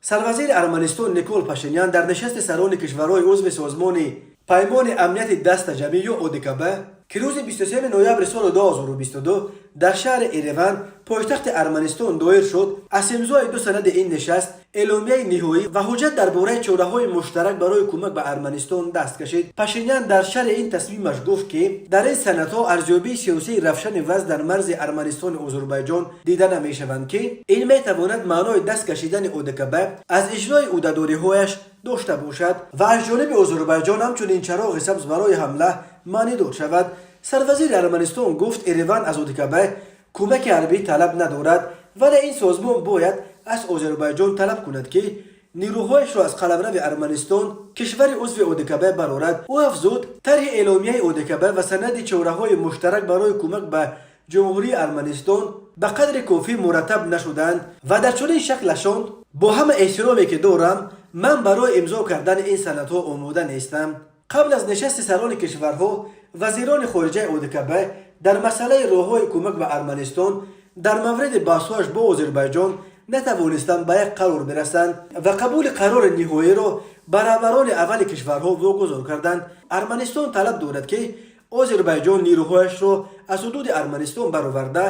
Сарвазири Арманистон Никол Пашинян дар нишасти сарони кишварҳои узви Созмони Паймони Амнияти Дастаҷамъӣ ё ОДКБ, ки рӯзи 23 ноябри соли 2022 дар шаҳри Ереван, пойтахти Арманистон, доир шуд, аз имзои ду санади ин нишаст, эъломияи ниҳоӣ ва ҳуҷҷат дар бораи чораҳои муштарак барои кӯмак ба Арманистон, даст кашид. Пашинян дар шарҳи ин тасмимаш гуфт, ки дар ин санадҳо арзёбии сиёсии равшани вазъ дар марзи Арманистону Озарбойҷон дида намешаванд, ки ин метавонад маънои даст кашидани ОДКБ аз иҷрои ӯҳдадориҳояш дошта бошад ва аз ҷониби Озарбойҷон ҳамчунин чароғи сабз барои ҳамла маънидор шавад. Сарвазири Арманистон гуфт, Ереван аз ОДКБ кӯмаки ҳарбӣ талаб надорад, вале ин созмон бояд аз Озарбойҷон талаб кунад, ки нирӯҳояшро аз қаламрави Арманистон, кишвари узви ОДКБ, барорад. Ӯ афзуд, тарҳи эъломияи ОДКБ ва санади чораҳои муштарак барои кӯмак ба Ҷумҳурии Арманистон ба қадри кофӣ мураттаб нашуданд ва дар чунин шаклашон, бо ҳама эҳтироме ки дорам, ман барои имзо кардани ин санадҳо омода нестам. Қабл аз нишасти сарони кишварҳо, вазирони хориҷаи ОДКБ дар масъалаи роҳҳои кӯмак ба Арманистон дар мавриди баҳсҳояш бо Озарбойҷон натавонистанд ба як қарор бирасанд ва қабули қарори ниҳоиро ба раҳбарони аввали кишварҳо вогузор карданд. Арманистон талаб дорад, ки Озарбойҷон нирӯҳояшро аз ҳудуди Арманистон бароварда,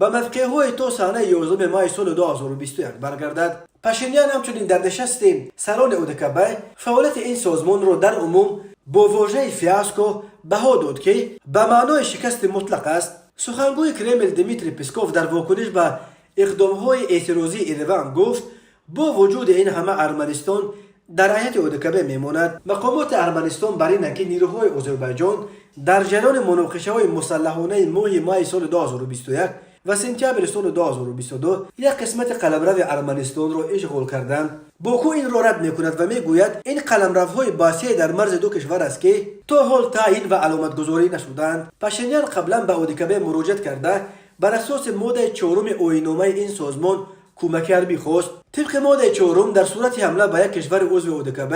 ба мавқеъҳои то санаи 11 майи соли 2021 баргардад. Пашинян ҳамчунин дар нишасти сарони ОДКБ фаъолияти ин созмонро дар умум бо вожаи фиаско баҳо дод, ки ба маънои шикасти мутлақ аст. Сухангӯи Кремл Дмитрий Песков дар вокуниш ба иқдомҳои эътирозии Ереван гуфт, бо вуҷуди ин ҳама Арманистон дар ҳайати ОДКБ мемонад. Мақомоти Арманистон бар инанд, ки нирӯҳои Озарбойҷон дар ҷараёни муноқишаҳои мусаллаҳонаи моҳи майи соли 2021 ва сентябри соли 2022 як қисмати қаламрави Арманистонро ишғол карданд. Боку инро рад мекунад ва мегӯяд, ин қаламравҳои васеъ дар марзи ду кишвар аст, ки то ҳол таъйин ва аломатгузорӣ нашуданд. Пашинян қаблан ба ОДКБ муроҷиат карда, бар асоси моддаи чоруми оинномаи ин созмон кӯмаки ҳарбӣ хост. Тибқи моддаи чорум, дар сурати ҳамла ба як кишвари узви ОДКБ,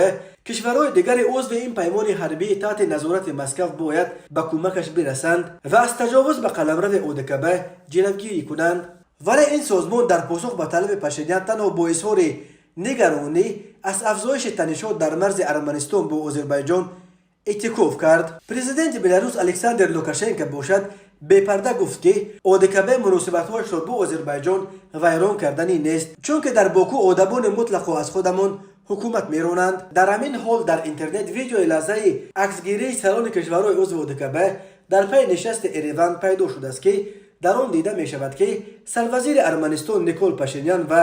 кишварҳои дигари узви ин паймони ҳарбии таҳти назорати Москав бояд ба кӯмакаш бирасанд ва аз таҷовуз ба қаламрави ОДКБ ҷилавгирӣ кунанд. Вале ин созмон дар посух ба талаби Пашинян танҳо бо изҳори нигаронӣ аз афзоиши танишҳо дар марзи Арманистон бо Озарбойҷон эътикоф кард. Президенти Беларус Александр Лукашенко бошад, бепарда гуфт, ки ОДКБ муносибатҳояшро бо Озарбойҷон вайрон карданӣ нест, чунки дар Боку одамони мутлақо аз худамон ҳукумат меронанд. Дар ҳамин ҳол дар интернет видеои лаҳзаи аксгирии сарони кишварҳои узви ОДКБ дар пайи нишасти Ереван пайдо шудааст, ки дар он дида мешавад, ки сарвазири Арманистон Никол Пашинян ва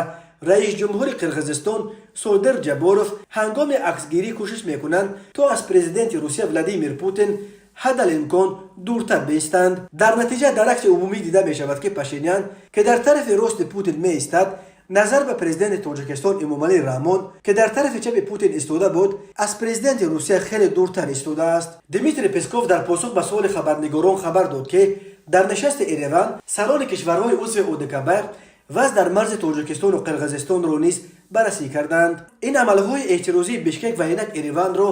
раисҷумҳури Қирғизистон Содир Ҷаборов ҳангоми аксгирӣ кӯшиш мекунанд, то аз президенти Русия Владимир Путин ҳаддал имкон дуртар биистанд. Дар натиҷа дар акси умумӣ дида мешавад, ки Пашинян, ки дар тарафи рости Путин меистад, назар ба президенти Тоҷикистон Эмомалӣ Раҳмон, ки дар тарафи чапи Путин истода буд, аз президенти Русия хеле дуртар истодааст. Дмитрий Песков дар посух ба суоли хабарнигорон хабар дод, ки дар нишасти Ереван сарони кишварҳои узви ОДКБ вазъ дар марзи Тоҷикистону Қирғизистонро низ баррасӣ карданд. Ин амалҳои эътирозии Бишкек ва инак Ереванро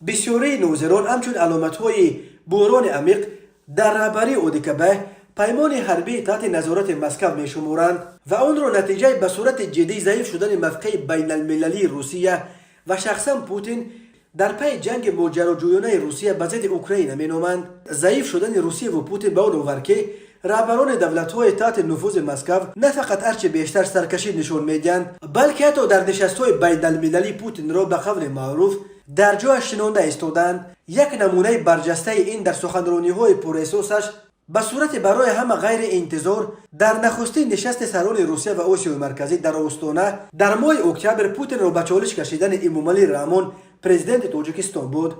бисёрии нозирон ҳамчун аломатҳои буҳрони амиқ дар раҳбарии ОДКБ, паймони ҳарбии таҳти назорати Москав, мешуморанд ва онро натиҷаи ба сурати ҷиддӣ заиф шудани мавқеи байналмилалии Русия ва шахсан Путин дар пайи ҷанги моҷароҷӯёнаи Русия ба зидди Украина меноманд. Заиф шудани Русияву Путин ба он овард, ки раҳбарони давлатҳои таҳти нуфузи Москав на фақат ҳарчи бештар саркашӣ нишон медиҳанд, балки ҳатто дар нишастҳои байналмилалӣ Путинро, ба қавли маъруф, дар ҷояш шинонда истодаанд. Як намунаи барҷастаи ин дар суханрониҳои пурэҳсосаш ба сурати барои ҳама ғайриинтизор дар нахустин нишасти сарони Русия ва Осиёи Марказӣ дар Остона дар моҳи октябр Путинро ба чолиш кашидани Эмомалӣ Раҳмон, президенти Тоҷикистон, буд.